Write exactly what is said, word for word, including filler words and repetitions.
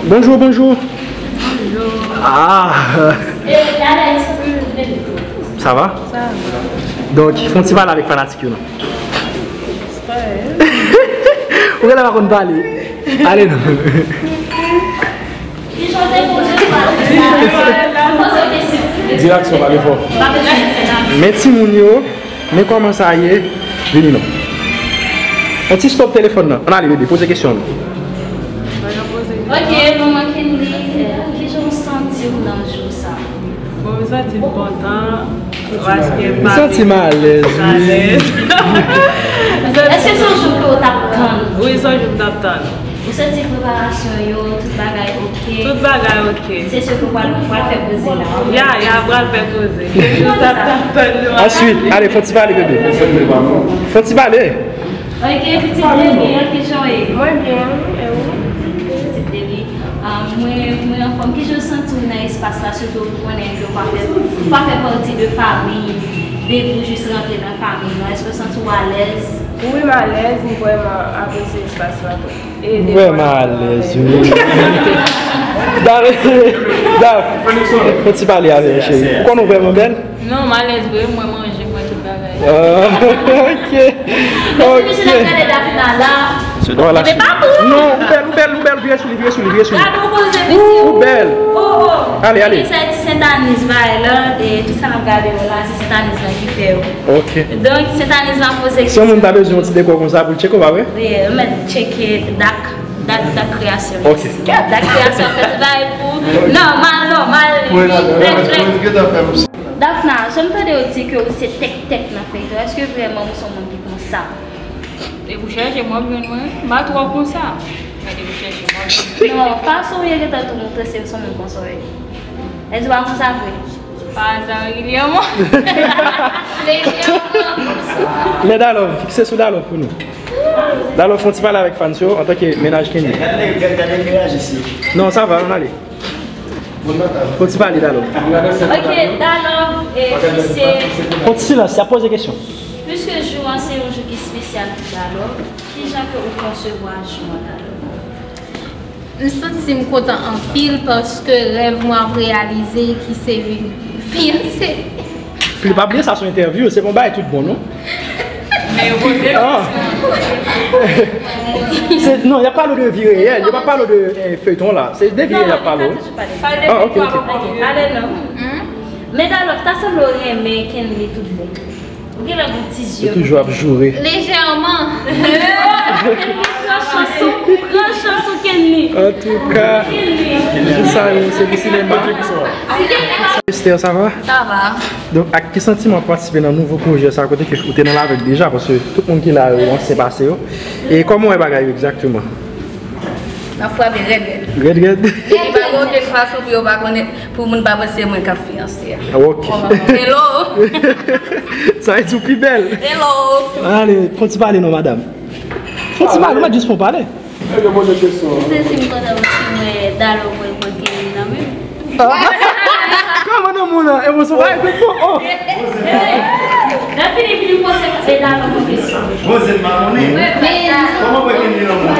Bonjou, bonjou. Ah. Sa va? Donk, fè yon ti pale avèk fanatik yo non. Ou genlè pa konn pale. Ale non. Di aksyon, pale fò. Men timoun yo, men kòman sa ye, vini non. Yon ti stop telefòn nan. Ann ale, bebe, poze kesyon nou. Ok, manman Kenly, kijan w santi w nan jou sa? Bon, m santi m kontan, paske m santi m alèz, wi. Èske se yon jou ke w t ap tann? Wi, se yon jou m t ap tann. Ou santi preparasyon yo, tout bagay ok? Tout bagay ok. Se sou ke w pral, pral fè poze la. Ya, ya, pral fè poze. Se jou m t ap tann yo. Answit, ale, fè yon ti pale, bebe. Fè yon ti pale. Ok, pitit bebe, kijan w ye? Mwen byen, e ou? Pitit bebe, ah, mwen, mwen anfòm. Kijan w santi w nan espas la, sitou ou konnen ke w pa fè, ou pa fè pati de fanmi depi w jis rantre nan fanmi nan? Èske w santi w alèz? Wi, m alèz, m vrèman apresye espas la tou. Vrèman alèz, wi. Dave, Dave, fè ti pale avè l, cheri. Ou konn ou vrèman bèl? Non, m alèz vre, mwen manje, mwen tout bagay. Ah, ok. Ok. Mwen gade Dafna la. Voilà. Epi pa pou. Non, ou bèl, ou bèl, ou bèl, vire sou li, vire sou li, vire sou li, vire sou li. Gade ou poze, mesye. Ou bèl. Oh, oh. Ale, ale. Sa ti Sentaniz bay la, e tout sa n ap gade yo la, se Sentaniz la ki fè yo. Ok. Donk, Sentaniz la poze kesyon. Si yon moun ta bezwen yon ti dekò konsa pou l tcheke w, pa vre? Wi, ou mèt tcheke Dak, Dak, Dak Kreyasyon. Ok. Dak Kreyasyon fè ti bagay pou nòmal, nòmal. Dafna, jan m tande yo di ke ou se tèktèk nan feyton, èske vrèman ou se yon moun ki konsa? Depi w chèche m, w ap jwenn mwen. M pa twò konsa. Men depi w chèche m, w ap jwenn mwen. Non, fason w ye gentan tou montre se yon moun konsa w ye. Èske w pa konsa vre? Pa aza, regilyèman. Regilyèman konsa. Men Dalove, fikse sou Dalove pou nou. Dalove, fè yon ti pale avèk fans yo antanke mennaj Kenny. Gade, gade, gade ki reyaji si. Non, sa va, ann ale. Fè yon ti pale, Dalove. Ok, Dalove, e, se. Fè yon ti silans, y ap poze kesyon. Piske jou an se yon jou ki espesyal pou Dalove, kijan ke ou konsevwa jou an, Dalove? M santi m kontan anpil paske rèv mwen ap reyalize ki se vin fiyanse. Pli pa bliye sa se yon entèvyou, se pa yon bagay tout bon non. Men yo poze. Ah. Se, non, y ap pale de vi reyèl, yo pa pale de, eh, feyton la. Se de vi reyèl y ap pale. Ah, ok, ok. Ale non. Men Dalove, ta sanble w renmen Kenly tout bon. Ou genlè gon ti zye. Yo toujou ap joure. Lejèman. Kenly, pran chans ou, pran chans ou, Kenly. Antouka, Kenly. Jou sa yo, se pou sinema. Esther, sa va? Sa va. Donk, ak ki santiman w ap patisipe nan nouvo pwojè sa, kote ke ou te nan lavèg deja, paske tout moun ki la yo, ansyen pase yo. E kòman w wè bagay yo egzakteman? N ap frape rèd rèd. Rèd rèd? Li pa gen okenn fason pou yo pa konnen, pou moun pa panse se mwen k ap fiyanse a. Ah, ok. Hello! Sa vle di w pi bèl. Hello! Ale, fè yon ti pale non, madanm. Fè yon ti pale, ou mèt jis fè yon pale. Ebyen, poze kesyon an. M santi m kontan paske m wè Dalove pran Kenly nan men m. Ah. Kòman nan moun nan? E bon, se pa tout bon. Oh. Nan fini, fini, poze Dalove yon kesyon. Poze l pa konnen. Men, kòman pran Kenly nan moun nan?